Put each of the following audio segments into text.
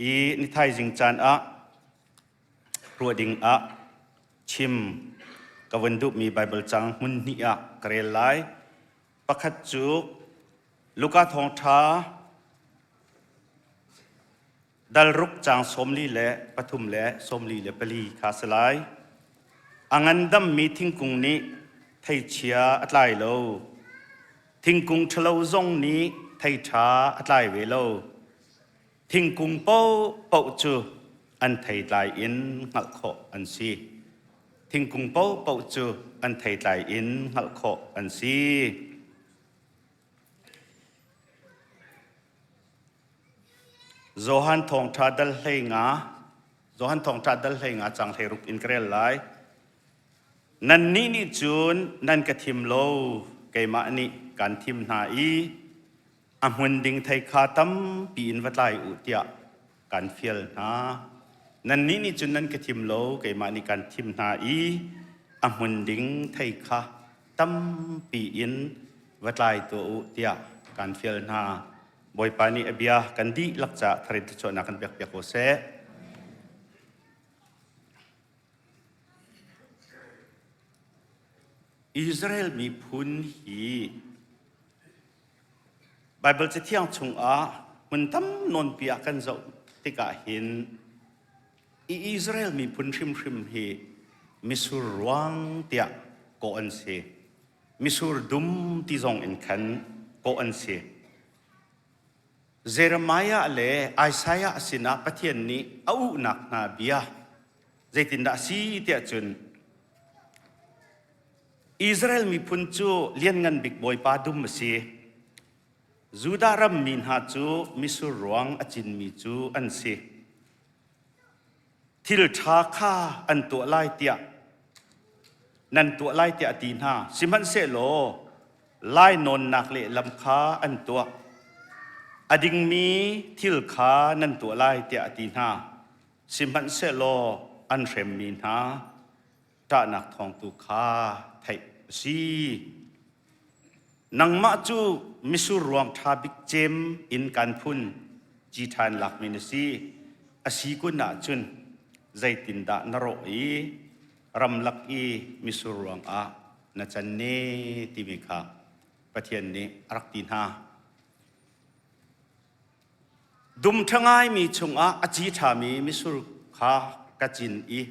I ni thaizing caan ah ruah ding ah chim ka vun duhmi Baibal cang hmun hnih ah ka rel lai. Pakhat cu Luka thawngṭha dal ruk caang 43 le 44 kha si lai. A ngandammi thingkung nih theichia a tlai lo. Thingkung ṭhalo zong nih thei ṭha a tlai ve lo. Thingkung paohpaoh cu an theitlai in hngalh khawh an si. Thingkung paohpaoh cu an theitlai in hngalh khawh an si. Johan thawngṭha dal 15 Johan thawngṭha dal 15 cang 16 in ka rel lai. Nannih nih cun nan ka thim lo, keimah nih kan thim hna i a hmun ding thei kha tampi in va tlai u tiah kan fial hna. Nannih nih cun nan ka thim lo, keimah nih kan thim hna i a hmun ding thei kha tampi in va tlai tuah u tiah kan fial hna. Bawipa nih a bia kan dihlak caah tharin thluachuahnak kan pekpiak ko seh. Israel miphun hi Baibal Cathiang chungah hmun tam nawnpi ah kan zoh tikah hin i Israel miphun hrimhrim hi misur ruang tiah kawh an si. Misur dum ti zong in khan kawh an si. Jeremiah le Isaiah sinah Pathian nih a uhnak hna bia zeitindah a si tiah cun Israel miphun cu lianngan bik Bawipa dum a si. Judah rammi hna cu misur ruang a cinmi cu an si. Thil ṭha kha an tuah lai tiah nan tuah lai tiah a ti hna. Sihmanhsehlaw lainawnnak lehlam kha an tuah. A dingmi thil kha nan tuah lai tiah a ti hna. Sihmanhsehlaw an hremmi hna ṭahnak thawng tu kha theih a si. Nangmah cu misur ruang ṭha bik cem in kan phun ci ṭha in lakmi na si. A si kun ahcun zeitindah na rawh i ramlak i misur ruang ah na can ne timi kha Pathian nih a rak ti hna. Dum ṭha ngaimi chungah a ci ṭhami misur kha ka cin i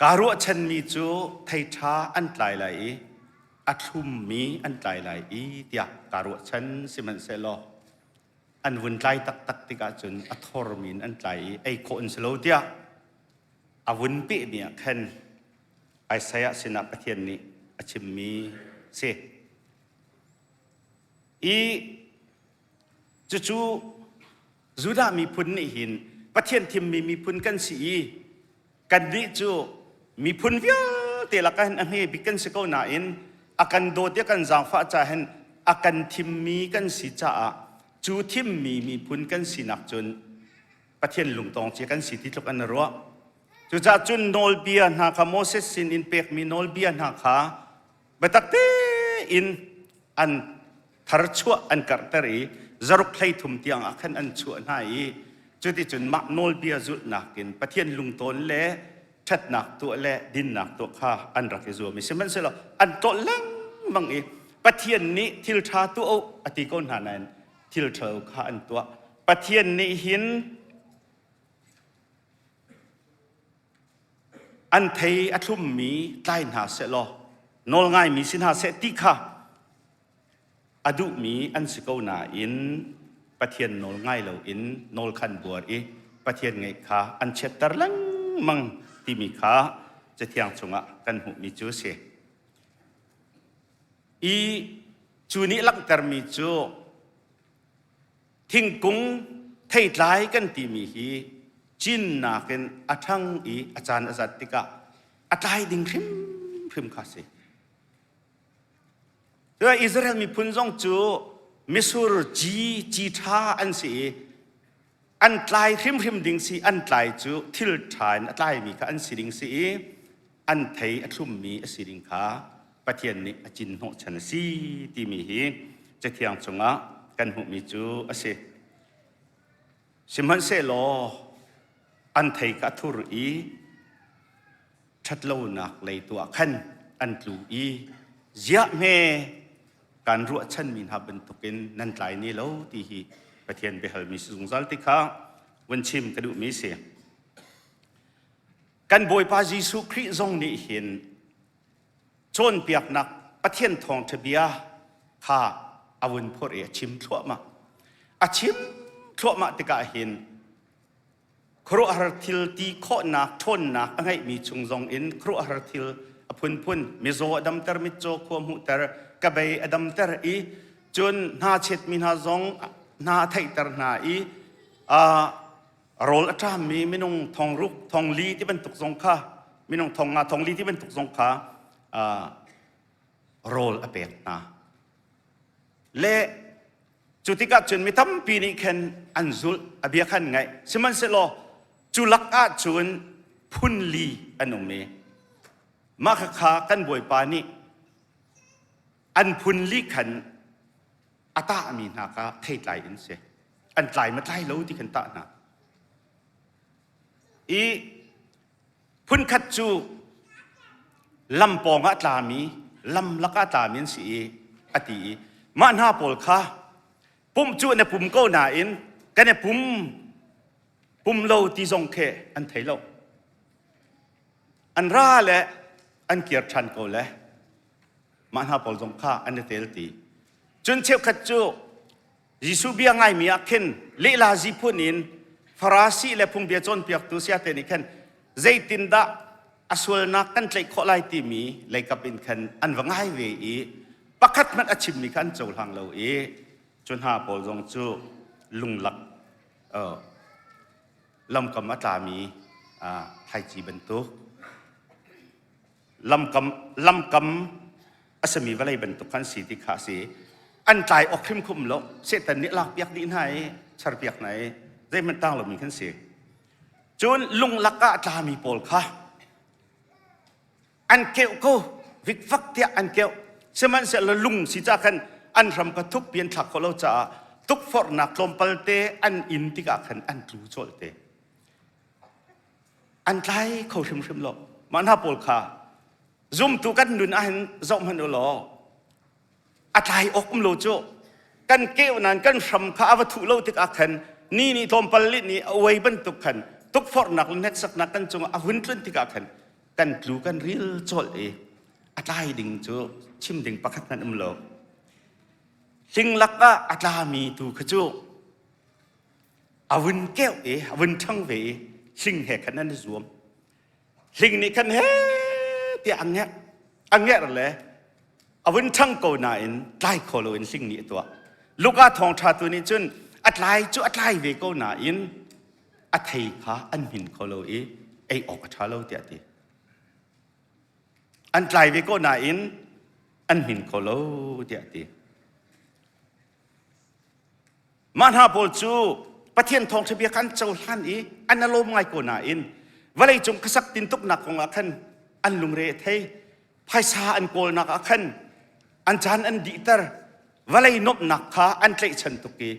Kaa ruahchanmi cu thei ṭha an tlai lai i a thlummi an tlai lai i tiah kaa ruahchan. Sihmanhsehlaw an vun tlai taktak tikah cun a thormi in an tlai i ei khawh an si lo tiah a vun pehmi ah khan Isaiah sinah Pathian nih a chimmi si. I cucu Judah miphun nih hin Pathian thimmi miphun kan si i kannih cu miphun vialte lakah hin a hme bik kan si ko nain a kan dawt i a kan zaangfah caah hin a kan thimmi kan si caah cu thimmi miphun kan sinak cun Pathian lungtawng cia kan si ti tluk an ruah. Cucaah cun nawlbia hna kha Moses sin in pekmi nawlbia hna kha biatak tein an tharchuah an karhter i zaruk 33 tiang ah khan an chuah hna i cuticun mah nawlbia zulhnak in Pathian lungtawn le ṭhatnak tuah le dinnak tuah kha an rak i zuam i sihmanhsehlaw an tlolh lengmang i Pathian nih thil ṭha tuah u a ti ko hna nain thil ṭhalo kha an tuah. Pathian nih hin An thei a thlummi tlai hna sehlaw nawlngaimi si hna seh ti kha a duhmi an si ko nain Pathian nawl ngai loin nawl khan buar i Pathian ngeih kha an chiatter lengmang timi kha Cathiang chungah kan hmuhmi cu a si. I cu nih langhtermi cu Thingkung theitlai kan timi hi cinnak in a ṭhang i a caan a zat tikah a tlai ding hrimhrim kha si. Cuah Israel miphun zong cu misur ci ci ṭha an si i an tlai hrimhrim ding si an tlai cu thil ṭha in a tlaimi kha an si ding si i an thei a thlummi a si ding kha Pathian nih a cin hnawhchan a si timi hi Cathiang chungah kan hmuhmi cu a si. Sihmanhsehlaw an thei kha a thur i ṭhatlonak lei tu ah khan an tlu i ziah hme kan ruahchanmi hna bantukin nan tlai ni lo ti hi Pathian biahalmi si zungzal ti kha vun chim ka duhmi si. Kan Bawipa Jesuh Khrih zong nih hin cawnpiaknak Pathian thawngṭha bia kha a vun phorh i a chim thluahmah. A chim thluahmah tikah hin khuaruahhar thil ti khawhnak ṭhawnnak a ngeihmi chung zong in khuaruahhar thil a phunphun mizaw a damter mitcaw khua hmuhter kebei a damter i cun hna chetmi hna zong hna a theihter hna i rawl a ṭammi minung thong ruk thong li ti bantuk zong kha minung thong nga thong li ti bantuk zong kha rawl a pek hna le Cu tikah cun mi tampi nih khan an zulh, a bia khan ngaih. Sihmanhsehlaw cu lak ah cun phun li an um i mah khakha kan Bawipa nih an phun li khan a tahmi hna kha theitlai in si. An tlai ma tlai lo ti khan tah hna. I Phunkhat cu lam pawng ah tlami, lam lakah tlami an si i a ti i mah hna pawl kha pumh cu an i pum ko nain kan i pum pum lo ti zong khi an thei lo. An ra le an kir ṭhan ko le mah hna pawl zong kha an i tel ti. Cun cheukhat cu Jesuh bia ngaimi ah khin lehla phun in Farasi le phungbia cawnpiaktu sayate nih khan zeitindah a sualnak kan tlaih khawh lai timi leikap in khan an va ngai ve i pakhat hmanh a chimmi kha an cohlang lo i cu hna pawl zong cu lunglak lamkam a tlami thlaici bantuk lamkam lamkam a simi vawlei bantuk kan si ti kha a si an tlai awk hrim khum lo Satan nih lakpiak dih hna i charpiak hna i zeihmanh tang lomi kan si cun lunglak ah a tlami pawl kha an keuh ko vikvak tiah an keuh sihmanhsehlaw lung si ca khan an hram kha thuk pi an thlak khawh lo caah tukforhnak tlawmpal te an in tikah khan an tlu colh te An tlai kho hrimhrim lo. Mah hna pawl kha zumtu kan nun ahhin zoh hmanh u law a tlai awk um lo cu kan keuh nain kan hram kha a va thuh lo tikah khan ni nih tlawmpal lih nih a uai bantuk khan tukforhnak le hneksaknak kan cungah a hun tlun tikah khan kan tlu kan ril colh i a tlai ding cu chim ding pakhat hmanh um lo. Hling lakah a tlami tu kha cu a vun keuh i a vun ṭhang ve i hling he khan an i zuam hling nih khan he tiah a ngerh a ngerh le a vun ṭhang ko nain tlai kho loin hling nih a tuah Luka thawngṭha tu nih cun a tlai cu a tlai ve ko nain a thei kha an hmin kho lo i ei awk a ṭha lo tiah a ti an tlai ve ko nain an hmin kho lo tiah a ti Mah hna pawl cu Pathian thawngṭha bia kha an cohlan i an i lawm ngai ko nain vawleicung khuasak tintuknak kong ah khan an lungre a thei. Phaisa an kawlnak ah khan an caan an dihter. Vawlei nuamhnak kha an tlaihchan tuk i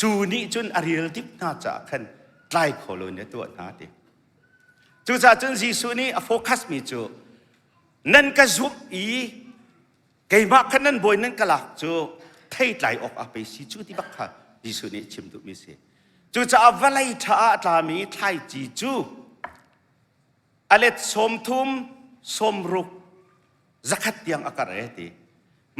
cu nih cun a rial dip hna caah khan tlai kho loin a tuah hna ti. Cucaah cun Jesuh nih a focus mi cu nan ka zumh i Keimah kha nan bawi nan ka lak cu theitlai awk ah pei si cu ti bak kha Jesuh nih chim duhmi si. Cucaah vawlei ṭha ah a tlami thlaici cu a let 30, 60, 100 tiang a karh e ti.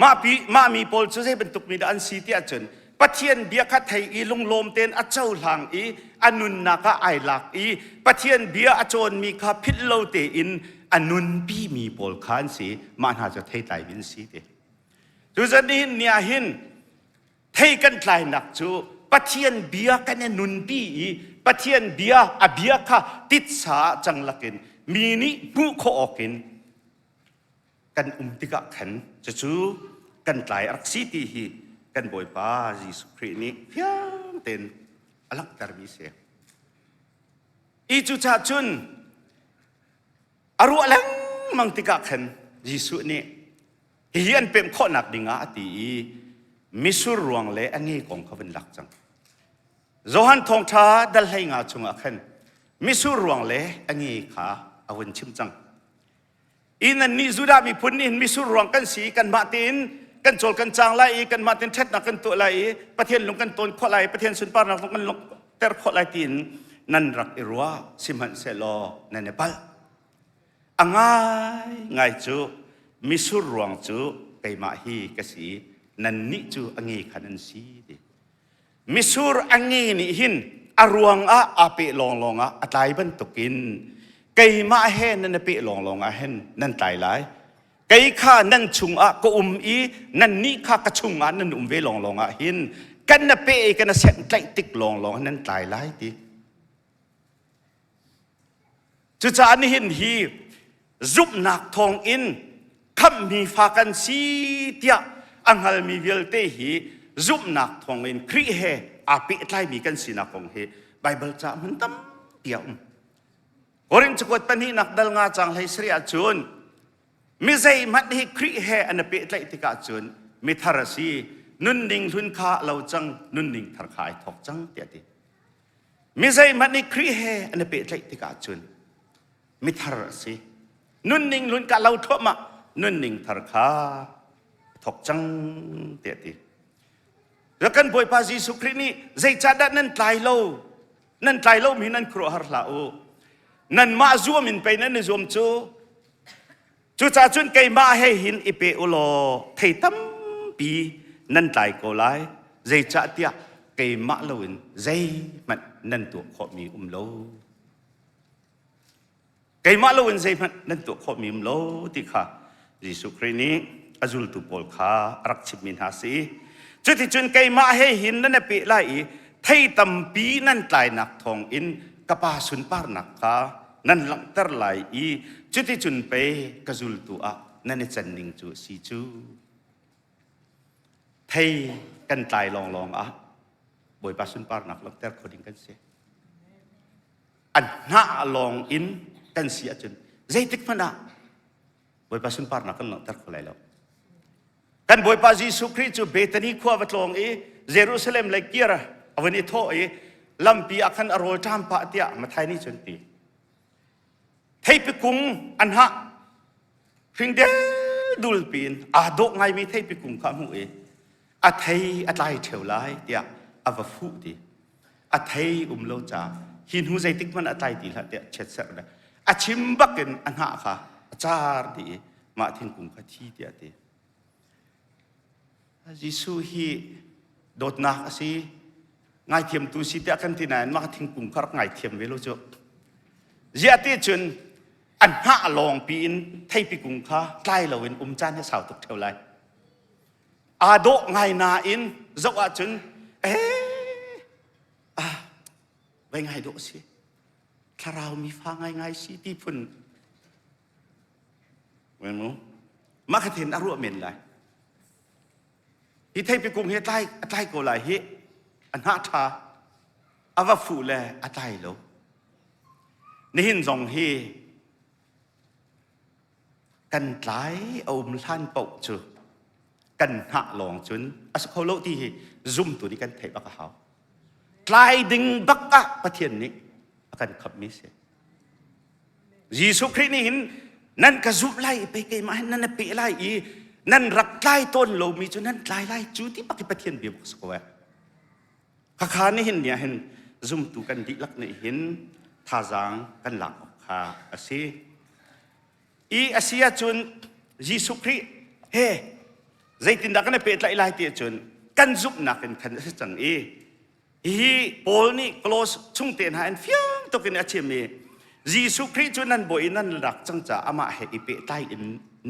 Mah pi mah mi pawl cu zei bantuk mi dah an si ti ahcun Pathian bia kha thei i lunglawm tein a cohlang i a nunnak ah ai lak i Pathian bia a cawnmi kha philh lo tein a nunpi mi pawl kha an si mah hna cu theitlai an si ti. Tuzan nihin ni ah hin thei kan tlainak cu Pathian bia kan i nunpi i Pathian bia a bia kha titsa ah cang lakin mi nih hmuh khawh awkin kan um tikah khan cucu kan tlai a rak si ti hi kan Bawipa Jesuh Khrih nih fiang tein a langhtermi a si. I cucaah cun a ruah lengmang tikah khan Jesuh nih hihi an pemh khawhnak dingah a ti i misur ruang le a nge kong kha vun lak cang. Johan thawngṭha dal 15 chungah khan mitsur ruang le a nge kha a vun chim cang. I nannih Judah miphun nih hin mitsur ruang kan si, kanmah tein kan cawl kan cang lai i kanmah tein ṭhatnak kan tuah lai i Pathian lung kan tawn khawh lai i Pathian sunparnak lung kan ter khawh lai tiin nan rak i ruah sihmanhsehlaw nan i palh. A ngaingai cu mitsur ruang cu keimah hi ka si, nannih cu a nge kha nan si ti. Mitsur a nge nih hin a ruang ah aa peh lawnglawng ah a tlai bantukin keimah he nan i peh lawnglawng ah hin nan tlai lai. Kei kha nan chungah ka um i nannih kha ka chungah nan um ve lawnglawng ah hin kan na peh i kan na senghtlaih tik lawnglawng hin nan tlai lai ti. Cucaah nihin hi zumhnak thawngin khamhmi fa kan si tiah a hngalmi vialte hi zumhnak thawngin Khrih he aa pehtlaimi kan sinak kong hi Baibal ca hmun tampi a um. Korin cakuat pahnihnak dal nga cang hlei sarih ahcun mi zeihmanh hi Khrih he an i pehtlaih tikah cun mithar a si nunning hlun kha a lo cang nunning thar kha ai thawk cang tiah a ti. Mi zeihmanh nih Khrih he an i pehtlaih tikah cun mithar a si. Nunning hlun ka lo thluahmah nunning thar kha a thawk cang tiah a ti. Kan Bawipa Jesuh Khrih nih zeicahdah nan tlai lo? Nan tlai lomi nan khuaruahhar hlah u. Nanmah zuam in pei nan i zuam cu. Cucaah cun keimah he hin i pe u law thei tampi nan tlai ko lai. Zeicahtiah keimah loin zeihmanh nan tuah khawhmi um lo. Keimah loin zeihmanh nan tuah khawhmi um lo ti kha Jesuh Khrih nih a zultu pawl kha a rak chimmi hna a si. Cuticun keimah he hin nan i peh lai i thei tampi nan tlainak thawngin ka Pa sunparnak kha nan langhter lai i cuticun pei ka zultu ah nan i can ning cu a si cu. Thei kan tlai lawnglawng ah Bawipa sunparnak langhter kho ding kan si. An hnah lawng in kan si ahcun zeitik hmanh ah Bawipa sunparnak kan langhter kho lai lo. Kan Bawipa Jesuh Khrih cu Bethany khua va tlawng i Jerusalem lei kir a vun i thawh i lampi ah khan a rawl ṭam pah tiah Matthai nih cun ti. Theipi kung an hah hring deldul piin aa dawh ngaimi theipi kung kha a hmuh i a thei a tlai ṭheo lai tiah a va fuh ti. A thei um lo caah hi hnu zeitik hmanh a tlai ti hlah tiah chiatserh le a chim bakin a hnah kha a car dih i mah thingkung kha thi tiah a ti. Jesuh hi dawtnak a si, ngaithiamtu si tiah kan ti nain mah thingkung kha rak ngaithiam ve lo cu. Ziah ti cun an hnah lawng piin theipi kung kha tlai loin um caan hi sau tuk ṭheo lai. Aa dawh ngai nain zoh ahcun ee ah vai ngai dawh si thlarau mi fa ngaingai si ti phun mu mah kha then a ruah men lai hi theipi kung hi a tlai a tlai ko lai hi a hnah ṭha a va fuh le a tlai lo nihin zong hi kan tlai a um hlan paoh cu kan hnah lawng cun a si kho lo ti hi zumtu nih kan theih bak a hau tlai ding bak ah Pathian nih a kan khammi si Jesuh Khrih nih hin nan ka zumh lai i pei keimah hin nan i peh lai i nan rak tlai tawn lomi cu nan tlai lai cu ti bak hi Pathian bia bak si ko eh. Khakha nihin ni ah hin zumtu kan dihlak nih hin thazaang kan lak awk kha a si. I a si ahcun Jesuh Khrih he zeitindah kan i pehtlaih lai ti ahcun kan zumhnak in khan a si cang i Hihi Paul nih Kolose chungte hna in fiang tuk in a chim i Jesuh Khrih cu nan bawi in nan rak cang caah amah he i pehtlai in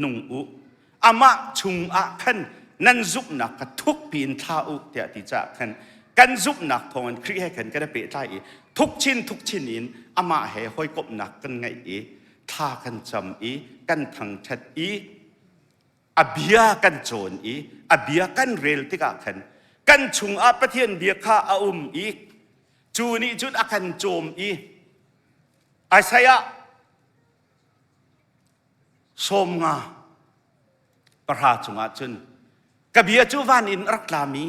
nung u. Amah chungah khan nan zumhnak kha thukpi in thla u tiah ti caah khan kan zumhnak thawngin Khrih he khan kan i pehtlai i thuk chin thuk chin in amah he hawikomhnak kan ngeih i thla kan cam i kan thangṭhat i a bia kan cawn i a bia kan rel tikah khan kan chungah Pathian bia kha a um i cu nih cun a kan cawm i Isaiah 53 cungah cun ka bia cu van in rak tlami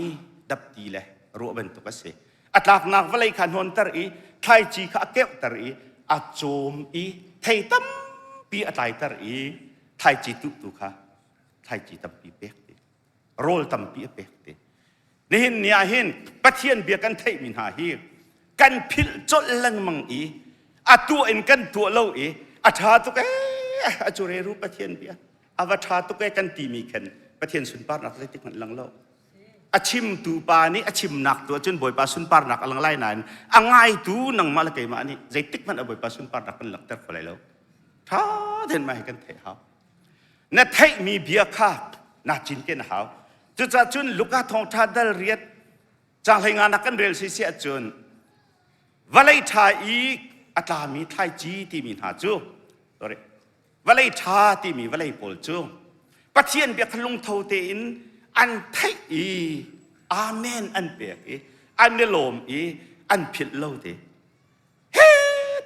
dapti le ruah bantuk a si. A tlaknak vawlei kha hnawnter i thlaici kha a keuhter i a cawm i thei tampi a tlaiter i thlaici tuhtu kha thlaici tampi pek ti. Rawl tampi a pek ti. Nihin ni ah hin Pathian bia kan theihmi hna hi kan philh colh lengmang i a tuah in kan tuah lo i a ṭha tuk ee a cu reru Pathian bia a va ṭha tuk ee kan timi khan Pathian sunparnak zeitik hmanh lang lo. A chimtu pa nih a chimnak tu ahcun Bawipa sunparnak a lang lai nain a ngaitu nangmah le keimah nih zeitik hmanh a Bawipa sunparnak kan langhter kho lai lo. Ṭha tein mah hi kan theih hau. Na theihmi bia kha naa cinken a hau. Cucaah cun Luka thawngṭha dal riat caang hlei nga nak kan rel si si ahcun vawlei ṭha i a tlami thlaici timi hna cu sorry vawlei ṭha timi vawlei pawl cu Pathian bia kha lungtho tein an theih i amen an pek i an i lawm i an philh lo te he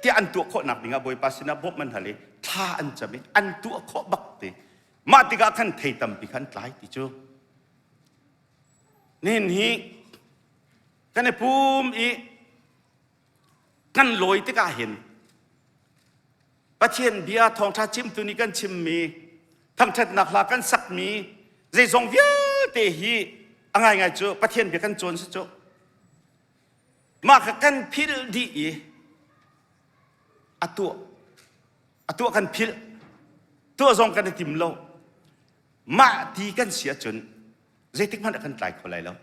tiah an tuah khawhnak dingah Bawipa sinah bawmh an hal i thla an cam i an tuah khawh bak te mah tikah khan thei tampi khan tlai ti cu nihin hi kan i pum i kan lawi tikah hin Pathian bia thawngṭha chimtu nih kan chimmi thangṭhatnak hla kan sakmi zeizong vialte hi a ngaingai cu Pathian bia kan cawn si cu Mah kha kan philh dih i a tuah a tuah kan philh tuah zong kan i tim lo mah ti kan si ahcun zeitik hmanh ah kan tlai kho lai lo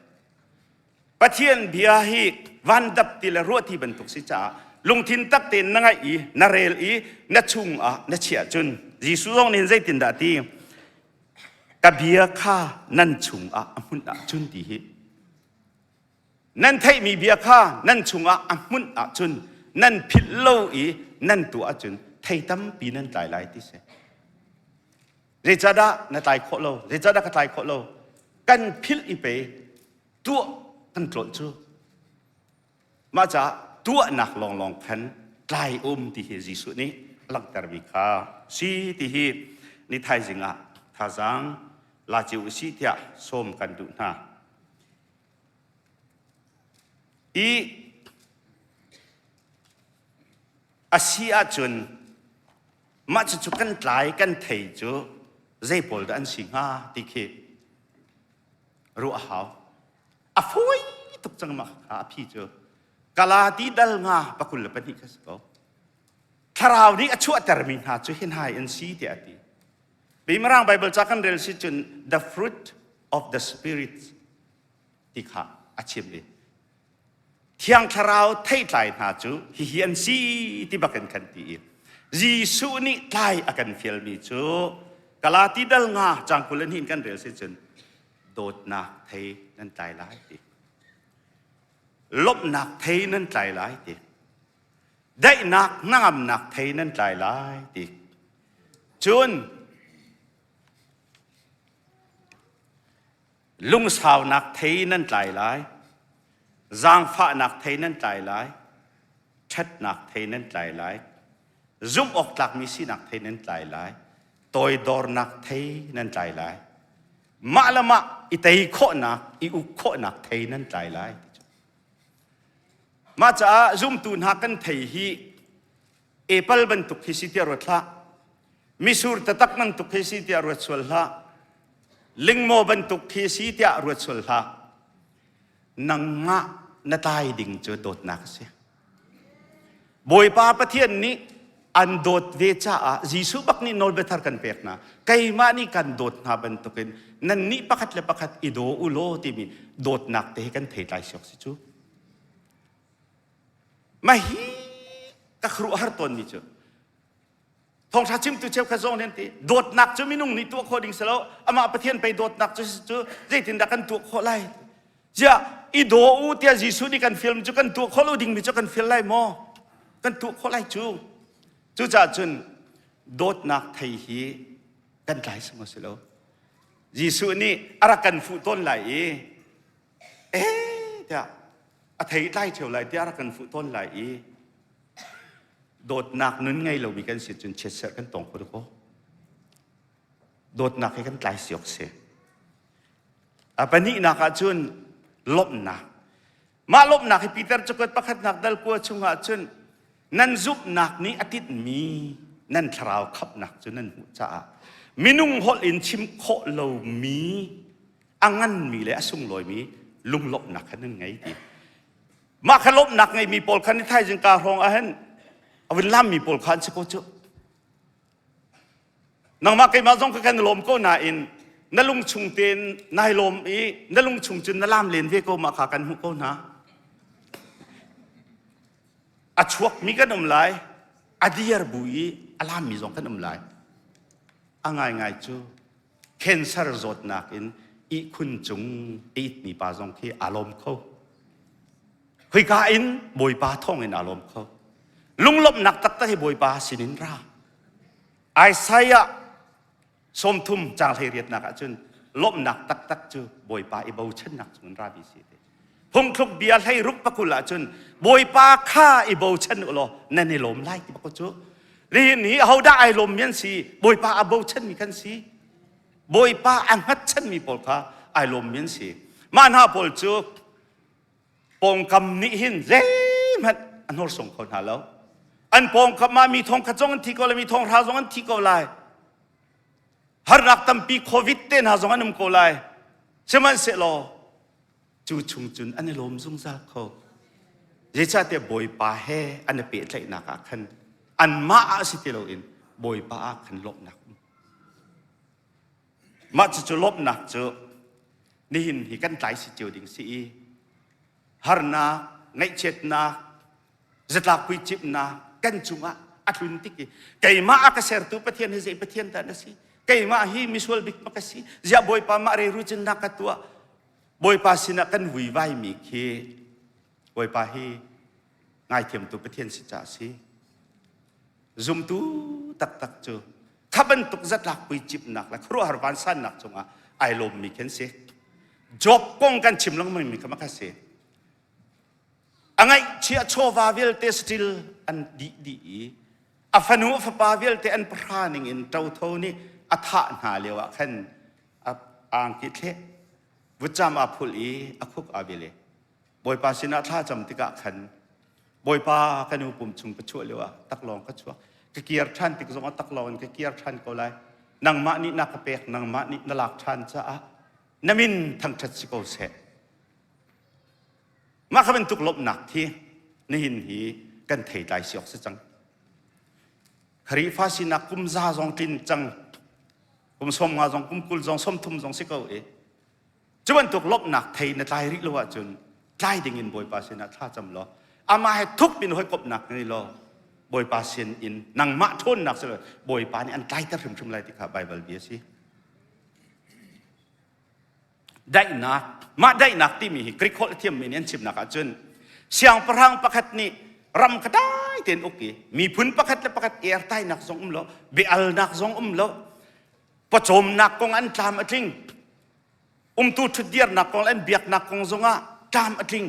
Pathian bia hi vandap ti le ruahti bantuk si caah lungthin tak tein na ngaih i na rel i na chung ah na chiah cun Jesuh zong nih zeitindah ti ka bia kha nan chung ah a hmunh ahcun ti hi Nan theihmi bia kha nan chungah a hmunh ahcun nan philh lo i nan tuah ahcun thei tampi nan tlai lai ti si. Zeicahdah na tlai khawh lo? Zeicahdah ka tlai khawh lo? Kan philh i pe tuah kan tlawlh cu. Mah caah tuahnak lawnglawng khan tlai um ti hi Jesuh nih a langhtermi kha si ti hi ni thaizing ah thazaang la cio usih tiah sawm kan duh hna. I a si ahcun mah cucu kan tlai kan thei cu zei pawl dah an si hnga ti khi ruah a hau. A fawi tuk cang mah kha a phi cu. Galati dal nga pakul le pahnih kha si ko. Thlarau nih a chuahtermi hna cu hi hna hi an si tiah a ti. Mirang Bible ca kan rel si cun the fruit of the spirit ti kha a chim i Thiang Thlarau theitlai hna cu hihi an si ti bakin kan ti i Jesuh nih tlai a kan fialmi cu Galati dal nga cang kul in kan rel si cun dawtnak thei nan tlai lai ti lawmhnak thei nan tlai lai ti daihnak hnangamnak thei nan tlai lai ti cun Lungsaunak thei nan tlai lai, zaangfahnak thei nan tlai lai, ṭhatnak thei nan tlai lai, zumh awk tlakmi sinak thei nan tlai lai, toidornak thei nan tlai lai, mah le mah i tei khawhnak, i uk khawhnak thei nan tlai lai. Mah caah zumtu hna kan thei hi apple bantuk khi si tiah ruat hlah. Misur taktak bantuk khi si tiah ruat sual hlah. Lingmaw bantuk khi si tiah ruat sual hlah. Nangmah na tlai ding cu dawtnak a si. Bawipa Pathian nih an dawt ve caah Jesuh bak nih nawlbia thar kan pek hna. Keimah nih kan dawt hna bantukin nannih pakhat le pakhat i daw u law timi dawtnak te hi kan theitlai siok si cu. Mah hi ka khuaruahhar tawnmi cu thawngṭha chimtu cheukhat zong nih an ti dawtnak cu minung nih tuah khawh ding si lo amah Pathian pei dawtnak cu cu zeitindah kan tuah khawh lai ziah i daw u tiah Jesuh nih kan film cu kan tuah khawh lo dingmi cu kan fil lai maw kan tuah khawh lai cu cucaah cun dawtnak thei hi kan tlai si maw si lo Jesuh nih a rak kan fuh tawn lai i eh tiah a thei tlai ṭheo lai tiah rak kan fuh tawn lai i dawtnak nun ngei lomi kan si cun chiatserh kan tong kho kaw dawtnak he kan tlai siok si a pahnihnak ah cun lawmhnak. Mah lawmhnak hi Peter cakuat pakhatnak dal kua chungah cun nan zumhnak nih a tinhmi nan thlarau khamhnak cu nan hmuh caah minung holh in chim khawh lomi a nganmi le a sunglawimi lunglawmhnak kha nan ngei ti. Mah kha lawmhnak ngeimi pawl kha ni thaizing ka hrawng ah hin a vun lammi pawl kha an si ko cu. Nangmah keimah zong kha kan lawm ko nain na lungchung tein nai lawm i na lungchung cun na lam len ve ko mah kha kan hmuh ko hna. A chuakmi kan um lai, a diar bu i a lammi zong kan um lai. A ngaingai cu cancer zawtnak in ihkhun cung a itmi pa zong khi aa lawm kho. Khoika in Bawipa thawng in aa lawm kho. Lunglawmhnak taktak hi Bawipa sinin ra. Isaiah 30 caang 18nak ahcun lawmhnak taktak cu Bawipa i bochannak cungin rami si te. Phungthluk bia 16 pakul ahcun Bawipa kha i bochan u law nan i lawm lai ti bak cu. Nihin hi ahodah ai lawmmi an si? Bawipa a bochanmi kan si. Bawipa a hngatchanmi pawl kha ai lawmmi an si. Mah hna pawl cu pawngkam nih hin zeihmanh a hnorsuang kho hna lo. An pawngkam ah mi thongkhat zong an thi ko lai, mi thonghra zong an thi ko lai. Harnak tampi COVID te hna zong an um ko lai. Sihmanhsehlaw cu chung cun an i lawm zungzal kho. Zeicahtiah Bawipa he an i pehtlaihnak ah khan anmah ah si ti loin Bawipa ah khan lawmhnak um. Mah cucu lawmhnak cu nihin hi kan tlai si cio ding si i harnak, ngaihchiatnak, zatlak puicipnak kan cungah a tlun tik i keimah a ka sertu Pathian hi zei Pathian dah na si? Keimah hi misual bik ma ka si? Ziah Bawipa mah reru cun na ka tuah? Bawipa sinah kan vuivaimi khi Bawipa hi ngaithiamtu Pathian si caah si. Zumtu taktak cu kha bantuk zatlak puicipnak le khuaruahhar vansannak cungah ai lawmmi khi an si. Job kong kan chim lengmang mi kha ma kha si. A ngaihchia chawva vialte saṭil an dih dih i a fanu a fapa vialte an pahra ning in ṭotho nih a thah hna lio ah khan a angki thleh vutcam aa phulh i a khuk aa bil i Bawipa sinah thla cam tikah khan Bawipa ka nu pum chung ka chuah lio ah taklawng ka chuak ka kir ṭhan tik zongah taklawng in ka kir ṭhan ko lai nangmah nih na ka pek nangmah nih na lak ṭhan caah na min thangṭhat si ko seh mah kha bantuk lawmhnak khi nihin hi kan theitlai si awk si cang Khrihfa sinak kum za zong tlin cang kum 50 zong kum 20 zong 30 zong si ko i Cu bantuk lawmhnak thei na tlai rih lo ahcun tlai ding in Bawipa sinah thla cam law amah he thup in hawikomhnak ngei law Bawipa sin in nangmah ṭhawnnak si lo Bawipa nih an tlaiter hrimhrim lai ti kha Baibal bia a si. Daihnak mah daihnak timi hi Greek holh a thiammi nih an chimnak ahcun siangpahrang pakhat nih ram kha dai tein uk i miphun pakhat le pakhat ertainak zong um lo biaalnak zong um lo pawcawmnak kong an tlam a tling umtu ṭhutdirnak kong le an biaknak kong zongah tlam a tling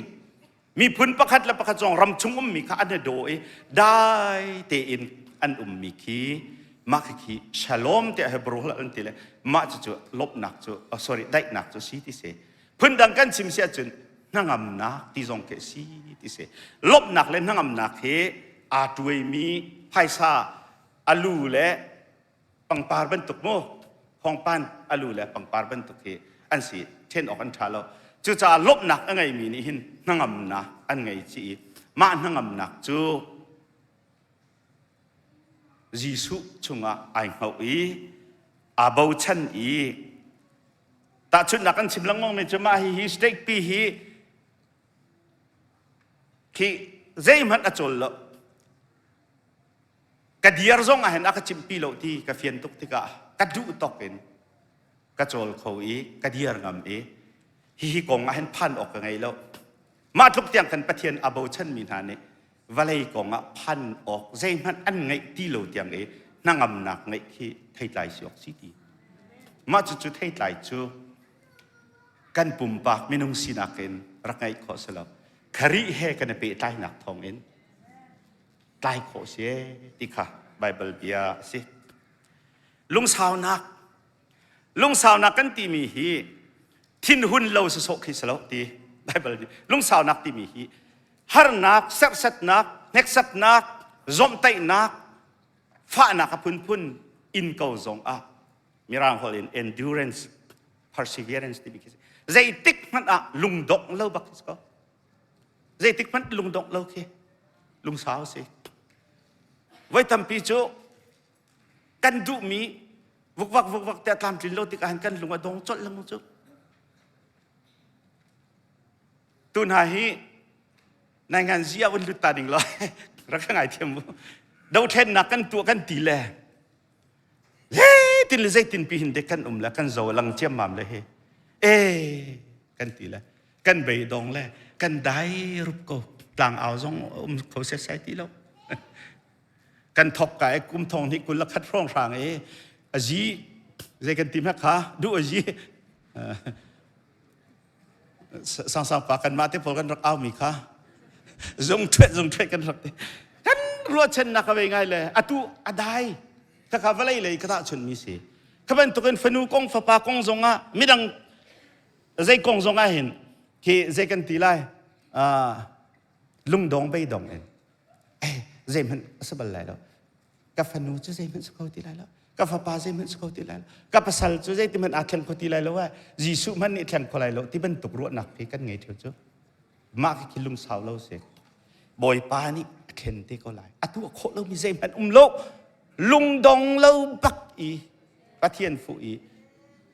miphun pakhat le pakhat zong ram chung ummi kha an i daw i dai tein an ummi khi mah khi shalom tiah Hebrew holh an ti le mah cu lawmhnak cu oh, sorry daihnak cu si ti si phundang kan chim si ahcun hnangamnak ti zong khi si ti si lawmhnak le hnangamnak hi aa tuaimi phaisa alu le pangpar bantuk mu khongpan alu le pangpar bantuk hi an si then awk an tha lo cucaah lawmhnak a ngeimi nih hin hnangamnak an ngei ci i mah hnangamnak cu Jesuh chungah ai hngoh i aa bochan i tahchunhnak kan chim lengmang mi cu mah hi hi state pi hi khi zeihmanh a cawl lo Ka dir zong ah hin a ka cimhpi lo ti ka fian tuk tikah ka duh tok in ka cawl kho i ka dir ngam i hihi kong ah hin phan awk ka ngei lo. Mah tluk tiang kan Pathian a bochanmi hna nih vawlei kong ah phan awk zeihmanh an ngeih ti lo tiang i hnangamnak ngeih khi theitlai si awk si ti. Mah cucu theitlai cu kan pumpak minung sinak in rak ngeih khawh si lo. Kharih he kan i pehtlainak thawng in tlai khawh si ti kha Baibal bia a si. Lungsaunak lungsaunak kan timi hi thinhun lo sawsawh khi si lo ti. Bible nih lungsaunak timi hi harnak, serhsatnak, hneksaknak, zomhtaihnak, fahnak a phunphun in ko zong ah Mirang holh in endurance, perseverance timi khi zeitik hmanh ah lungdongh lo bak khi ko. Zeitik hmanh lungdongh lo khi lungsau si. Voi tampi cu kan duhmi vukvak vukvak te a tlamtlin lo tikah hin kan lung a dong colh lengmang cu. Tu hna hi nai ngan zi ah vun lut ta ding lo rak ka ngaithiam mu. Dothlennak kan tuah kan ti le zeitin le zeitin pi hin dek kan um le kan zo lang ciammam le hi e kan ti le kan beidong le kan dai rup ko tlang au zong um kho se sai ti lo kan thok ka e kum thong ni kul la khat hrawng hrang e azi zei kan ti hme kha du azi Sangsang pa kanmah te pawl kan rak aumi kha zung ṭhuet zung ṭhuet kan rak ti. Kan ruahchannak a vei ngai le atu a dai. Khakha vawlei lei ka tahchunmi si. Kha bantukin fanu kong fapa kong zongah midang zei kong zongah hin khi zei kan ti lai lungdong beidong in eh zeihmanh a si bal lai lo. Ka fanu cu zeihmanh si kho ti lai lo. Ka fapa zeihmanh si kho ti lai lo. Ka pasal cu zeitihmanh aa thleng kho ti lai lo ah Jesuh hmanh nih thleng kho lai lo ti bantuk ruahnak khi kan ngei theo cu. Mah khi lungsau lo si. Bawipa nih a thlen te ko lai. A tuah khawh lomi zeihmanh um lo. Lungdong lo bak i Pathian fuh i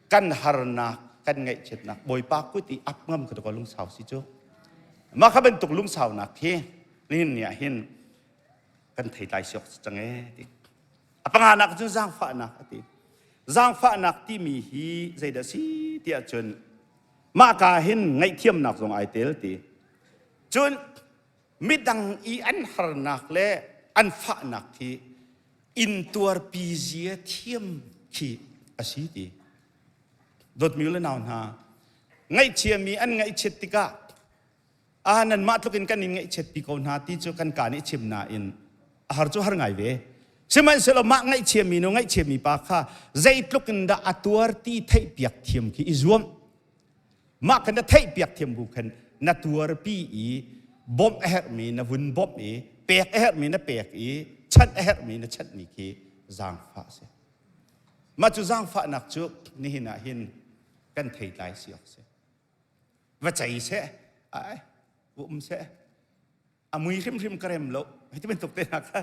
kan harnak kan ngaihchiatnak Bawipa kut i ap ngam ka ko lungsau si cu. Mah kha bantuk lungsaunak khi nihin ni ah hin kan theitlai siok cang e ti. A panganak cun zaangfahnak a ti. Zaangfahnak timi hi zeidah si tiah cun mah ka hin ngaihthiamnak zong ai tel ti. Cun midang i an harnak le an fahnak khi intuarpi zia thiam khi a si ti. Dawtmi le nau hna, ngaihchiami an ngaihchiat tikah ah nanmah tluk in kan in ngaihchiatpi ko hna ti cu kan ka nih chim nain a har cu har ngai ve. Sihmanhsehlaw mah ngaihchiami nu ngaihchiami pa kha zeitluk in dah a tuar ti theihpiak thiam khi i zuam. Mah kha na theihpiak thiam bu khan na tuarpi i bawmh a herhmi na vun bawmh i pek a herhmi na pek i chanh a herhmi na chanhmi khi zaangfah a si. Mah cu zaangfahnak cu nihin ah hin kan theitlai si awk si. Va cei seh, ai, va um seh, a mui hrimhrim ka rem lo. Hiti bantuk te hna kha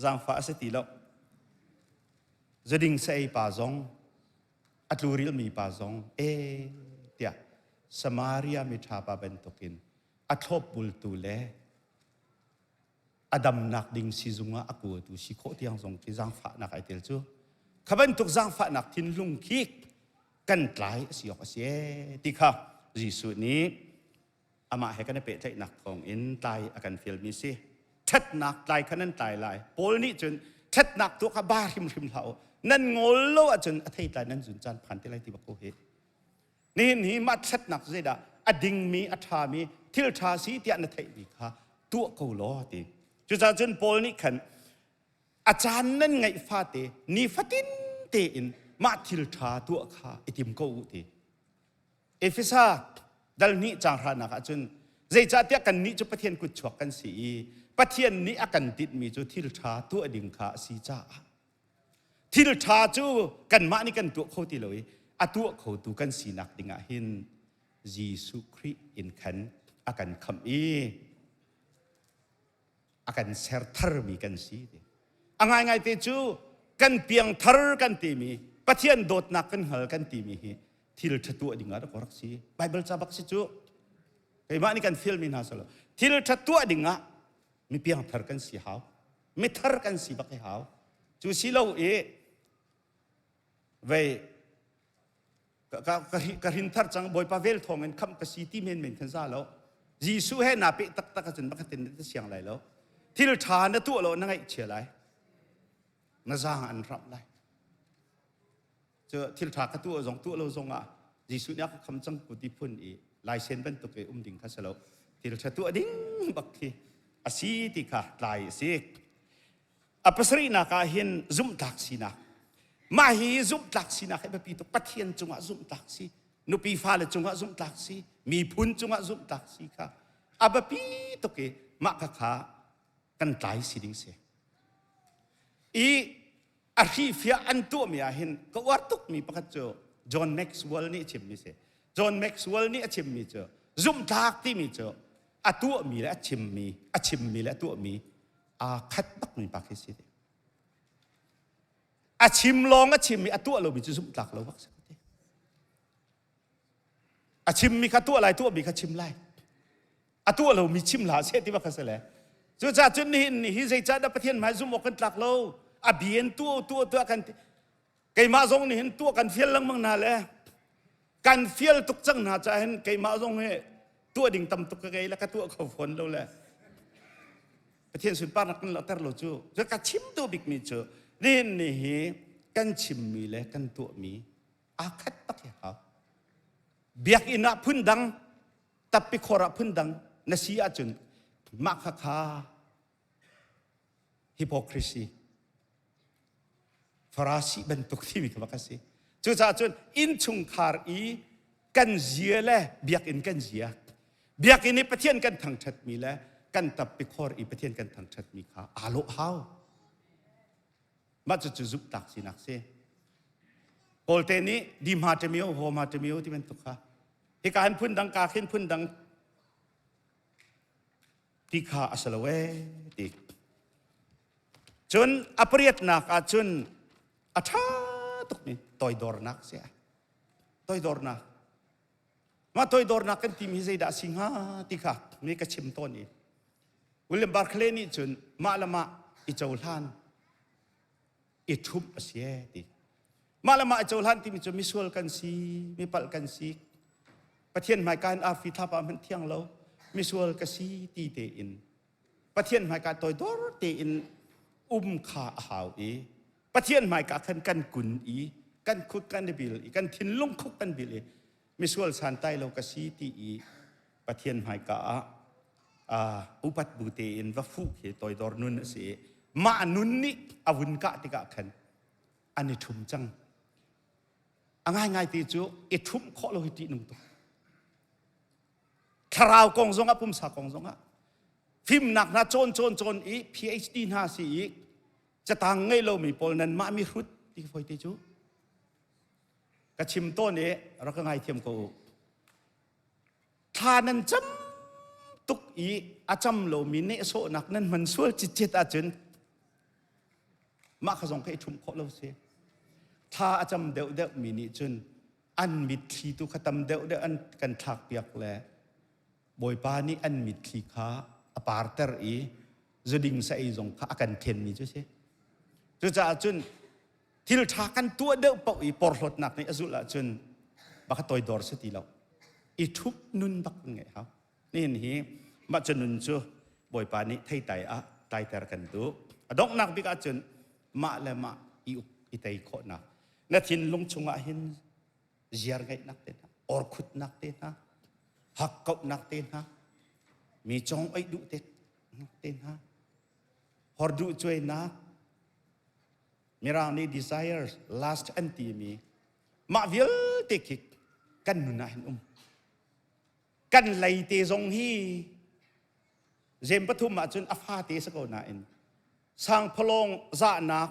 zaangfah a si ti lo. Zuding sa ei pa zong, a tlurilmi pa zong, e tiah Samaria miṭha pa bantukin a thlopbultu le a damnak ding sizung ah a kuatu si khawh tiang zong khi zaangfahnak ai tel cu. Kha bantuk zaangfahnak thinlung khi kan tlai a si awk a si ee ti kha Jesuh nih amah he kan i pehtlaihnak thawng in tlai a kan fialmi si. Ṭhatnak tlai kha nan tlai lai. Paul nih cun ṭhatnak tuah kha ba hrimhrim hlah u. Nan ngol lo ahcun a theitlai nan zun caan phan te lai ti bak ko hi. Nihin hi mah ṭhatnak cu zeidah a dingmi a ṭhami thil ṭha si tiah na theihmi kha tuah ko law ti. Cucaah cun Paul nih khan a caan nan ngeih fate nifatin tein mah thil ṭha tuah kha i tim ko u ti. Efesa dal hnih caang hranak ah cun zeicahtiah kannih cu Pathian kutchuak kan si i Pathian nih a kan tinhmi cu thil ṭha tuah ding kha a si caah thil ṭha cu kanmah nih kan tuah kho ti lo i a tuah khotu kan sinak ding ah hin Jesuh Khrih in khan a kan khamh i a kan ser tharmi kan si ti. A ngaingai te cu kan piangthar kan timi Pathian dawtnak kan hngal kan timi hi thil ṭha tuah ding ah rak si. Bible ca bak si cu. Keimah nih kan fialmi hna salo. Thil ṭha tuah ding ah mi piangthar kan si hau. Mithar kan si bak hi hau. Cu si lo i vei ka hrin thar cang Bawipa vel thawng in khamh ka si ti menmen khan za lo. Jesuh he naa peh taktak ahcun bakatin na siang lai lo. Thil ṭha na tuah lo na ngaihchia lai. Na zaang an ramh lai. Cu thil ṭha ka tuah zong tuah lo zong ah Jesuh nih a ka kham cang ku ti phun i laisen bantuk i um ding kha si lo. Thil ṭha tuah ding bak khi a si ti kha tlai a si. A pasarihnak ah hin zumhtlak sinak. Mah hi zumhtlak sinak hi biapi tuk. Pathian cungah zumhtlak si. Nupi fale cungah zumhtlak si. Miphun cungah zumhtlak si kha a biapi tuk i mah kha kha kan tlai si ding si. I a hrifiah an tuahmi ah hin ka uar tukmi pakhat cu John Maxwell nih a chimmi si. John Maxwell nih a chimmi cu zumhtlak timi cu a tuahmi le a chimmi, a chimmi le a tuahmi aa khat bakmi pa khi si. A chim lawng a chim i a tuah lomi cu zumhtlak lo bak si. A chimmi kha tuah lai, tuahmi kha chim lai. A tuah lomi chim hlah seh ti bak kha si le. Cucaah cun nihin ni hi zeicahdah Pathian hmai zumh awk kan tlak lo? A bi in tuah tuah tuah kan ti. Keimah zong nih hin tuah kan fial lengmang hna le kan fial tuk cang hna caah hin keimah zong hi tuah ding tam tuk ka ngei le ka tuah kho fawn lo le Pathian sunparnak kan langhter lo cu cu ka chim duh bikmi cu nihin ni hi kan chimmi le kan tuahmi aa khat bak hi hau. Biakinn ah phundang, tappi khor ah phundang na si ahcun mah kha kha hypocrisy Farasi bantuk timi kha bak a si. Cucaah cun innchungkhar i kan zia le biakinn kan zia biakinn i Pathian kan thangṭhatmi le kan tappi khor i Pathian kan thangṭhatmi kha aa lawh hau. Mah cucu zumhtlak sinak si. Kawlte nih di hma ṭemio, haw hma ṭemio ti bantuk kha. Hika hin phundang, ka khin phundang ti kha a si lo ee ti. Cun a pariatnak ah cun a ṭha tukmi toidornak si. Toidornak. Mah toidornak kan timi hi zeidah a si hnga ti kha mi ka chim tawn i William Barclay nih cun mah le mah i cohlan i ṭhumh a si ee ti. Mah le mah i cohlan timi cu misual kan si, mipalh kan si. Pathian hmaika in arfi thlapa hmanh thiang lo, misual ka si ti tein Pathian hmaika toidor tein um kha a hau i Pathian hmaika khan kan kun i kan khut kan i bil i kan thinlung khuk kan bil i misual santai lo ka si ti i Pathian hmaika ah uh, upat bu tein va fuh khi toidor nun a si i mah nun nih a vun kah tikah khan an i ṭhum cang. A ngaingai ti cu i ṭhumh khawh lo hi ṭihnung tuk. Thlarau kong zongah pumsa kong zongah fimnak hna cawn cawn cawn i PhD hna si i catang ngei lomi pawl nan mah mi hrut ti foi te cu ka chim tawn i rak ka ngaithiam ko u. Thla nan cam tuk i a cam lomi nehsawhnak nan hman sual citcet ahcun mah kha zong kha i ṭhumh khawh lo si. Thla a cam deuhdeuh mi nih cun an mitthli tu kha tam deuhdeuh an kan thlakpiak le Bawipa nih an mitthli kha a parter i zuding sa ei zong kha a kan ṭhenmi cu si. Cucaah cun thil ṭha kan tuah deuh paoh i porhlawtnak nih a zulh ahcun baka toidor si ti lo. I ṭhup nun bak kan ngeih hau. Nihin hi mah cu nun cu Bawipa nih theitai ah tlaiter kan duh. A donghnak bik ahcun mah le mah i uk i tei khawhnak. Na thinlung chungah hin ziar ngeihnak te hna, orkhutnak te hna, hakkauhnak te hna, mi cong oih duh te, te hna, horduh cuainak, Mirang nih desires, lust an timi mah vialte khi kan nun ah hin um. Kan lei te zong hi zem pathum ahcun a fate si ko nain sangphalawng zahnak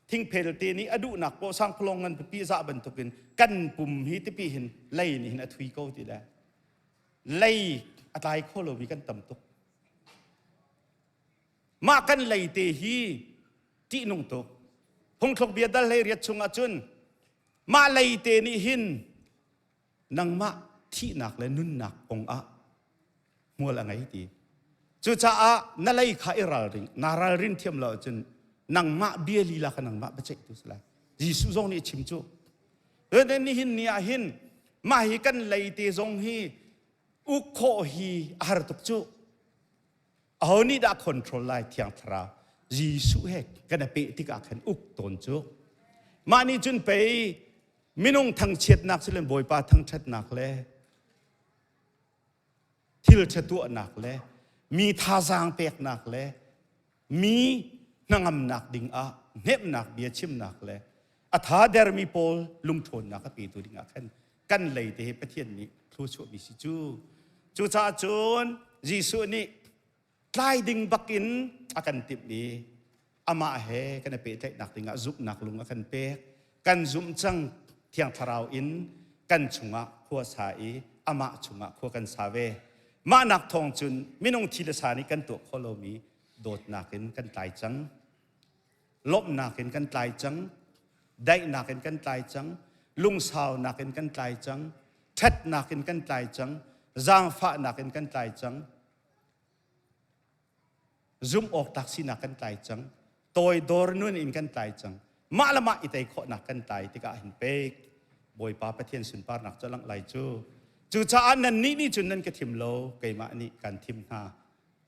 thingphel te nih a duhnak poh sangphalawng ngan pipi zah bantukin kan pum hi tipi hin lei nih hin a thui ko ti le lei a tlai kho lomi kan tam tuk. Mah kan lei te hi ṭihnung tuk. Phungthluk bia dal hlei riat chungah cun mah lei te nih hin nangmah thihnak le nunnak kong ah hmual a ngei ti. Cucaah na lei kha i ralring, naa ralrin thiam lo ahcun nangmah bia lila kha nangmah biaceihtu si lai. Jesuh zong nih a chim cu. Nihin ni ah hin mah hi kan lei te zong hi uk khawh hi a har tuk cu. Aho nih dah control lai Thiang Thlarau Jesuh he kan i peh tikah khan uk tawn cu. Mah nih cun pei minung thangchiatnak si len Bawipa thangṭhatnak le thil ṭha tuahnak le mi thazaang peknak le mi hnangamnak ding ah hnemhnak bia chimnak le a tha dermi pawl lungṭhawnnak a petu ding ah khan kan lei te hi Pathian nih thlua. thluachuahmi si cu. Cucaah cun Jesuh nih tlai ding bakin a kan timh i amah he kan i pehtlaihnak dingah zumhnak lung a kan pek. Kan zumh cang Thiang Thlarau in kan chungah khua sa i amah chungah khua kan sa ve. Mah nak thawng cun minung thi le sa nih kan tuah khawh lomi dawtnak in kan tlai cang. Lawmhnak in kan tlai cang. Daihnak in kan tlai cang. Lungsaunak in kan tlai cang. Ṭhatnak in kan tlai cang. Zaangfahnak in kan tlai cang. Zumh awk tlak sinak kan tlai cang. Toidor nun in kan tlai cang. Mah le mah i tei khawhnak kan tlai tikah hin pek Bawipa Pathian sunparnak cu langh lai cu. Cucaah nannih nih cun nan ka thim lo, keimah nih kan thim hna.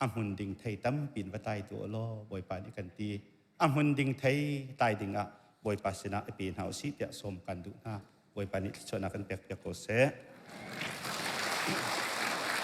A hmun ding thei tampi in va tlai tu law Bawipa nih kan ti. A hmun ding thei tlai ding ah Bawipa sinah i pe hna usih tiah sawm kan duh hna. Bawipa nih thluachuahnak kan pek piak ko seh.